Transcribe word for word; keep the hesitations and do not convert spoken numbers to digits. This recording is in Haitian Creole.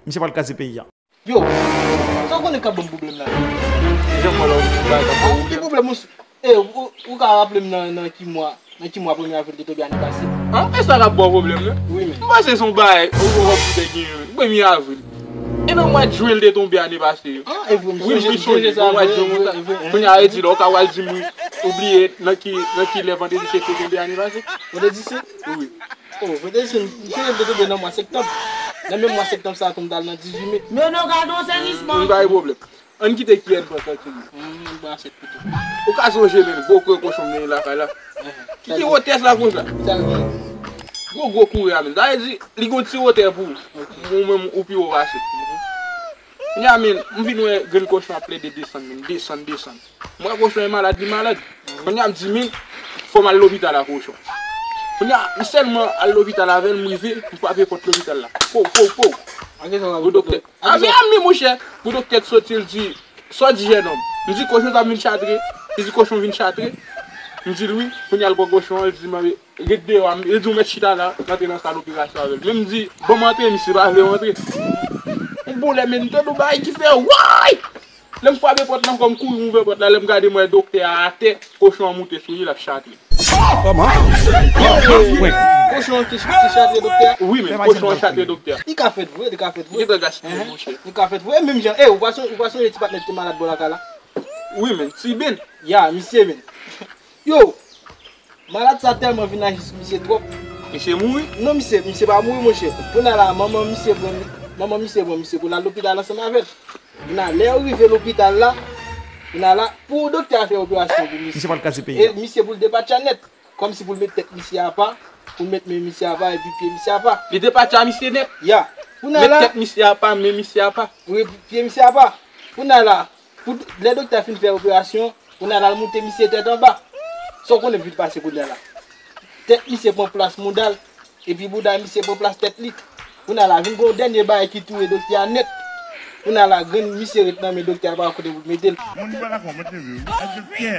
Misye pral kraze peyi a. Yo, sa w konnen k ap ban m pwoblèm la? Se Jean Paul ou bay k ap ban w pwoblèm. Ki pwoblèm ou? E, ou, ou ka raple m nan, nan ki mwa, nan ki mwa premye avril te tonbe ane pase? An, e sa k ap ba w pwoblèm nan? Wi, men. M panse se yon bagay ou, ou wè ki te genyen premye avril. E nan mwa jen l te tonbe ane pase yo. An, e vre, m sonje, m sonje sa, vre, vre, vre. Kounye a, e di la, ou ka pral di m, wi, ou bliye nan ki, nan ki lè vandredi sent te tonbe ane pase? Vandredi sent? Wi. Oh, vandredi sent, m sonje m te tonbe nan mwa septanm. Nan menm mwa septanm sa a tou, m t al nan dizuit me. Men non, gade yon sèvisman. M pa gen pwoblèm. Ann kite kiyès pran trankil li. Ann pran sèt pito. Ou ka sonje, men, gwo kwe kochon m te gen lakay la. Ki, ki wotè sa konsa? Sa l gen? Gwo, gwo koure a, men. Sa vle di, li gon ti wotè pou ou. Ou menm, ou pi wo pase. Kounye a, men, m vin wè grenn kochon ap plede desann, men. Desann, desann. M wè kochon e malad, li malad. Kounye a, m di, men, fò m al lopital ak kochon. Kounye a, m sèlman al lopital avè l, m rive, m frape pòt lopital la. Pow, pow, pow. Gwo doktè. A, men, a, men, monchè, gwo doktè t soti, l di, sa w di, jènòm? M di, kochon sa vin chatre. Li di, kochon vin chatre. M di l, wi. Kounye a, l pran kochon an, l di, m ret deyò a, li di, ou mèt chita la, m antre nan sal operasyon avè l. Men m di, ban m antre, misye pa vle antre. Yon bon lè, men m tande yon bagay ki fè, woy! Lè m frape pòt la ankò, m kouri m ouvè pòt la, lè m gade m wè doktè a atè, kochon an moute sou li, l ap chatre. Kochon an ki, ki chatre doktè a? Wi, men kochon an chatre doktè a. Li ka fèt vre, li ka fèt vre. Li gentan gaspiye, monchè. Li ka fèt vre. E menm jan, e, ou pa sonje, ou pa sonje ti patnè ki te malad bò lakay la? Wi, men, Ti Ben. Ya, misye, men. Yo, malad sa tèlman vin ajis misye twòp. Misye mouri? Non, misye, misye pa mouri, monchè. Kounye a la, manman misye pran, manman misye pran misye pou l al lopital ansanm avè l. Kounye a, lè yo rive lopital la, kounye a la, pou doktè a fè operasyon pou misye. Misye pral kraze peyi a. E misye pou l depatcha nèt. Kòmsi pou l met tèt misye apa, pou l met men misye apa, epi pye misye apa. Li depatcha misye nèt? Ya. Kounye a la, met tèt misye apa, men misye apa. Wi, pye misye apa. Kounye a la, pou, lè doktè a fin fè operasyon, kounye a la, l moute misye tèt anba. Sa w konnen vin pase kounye a la? Tèt misye pran plas mouda l, epi mouda misye pran plas tèt li. Kounye a la, vin gen yon dènye bagay ki touye doktè a nèt. Kounye a la, grenn misye ret nan men doktè a, pa kote pou l mete l. Moun pa lakò, mwen te vle. Èske w fyè?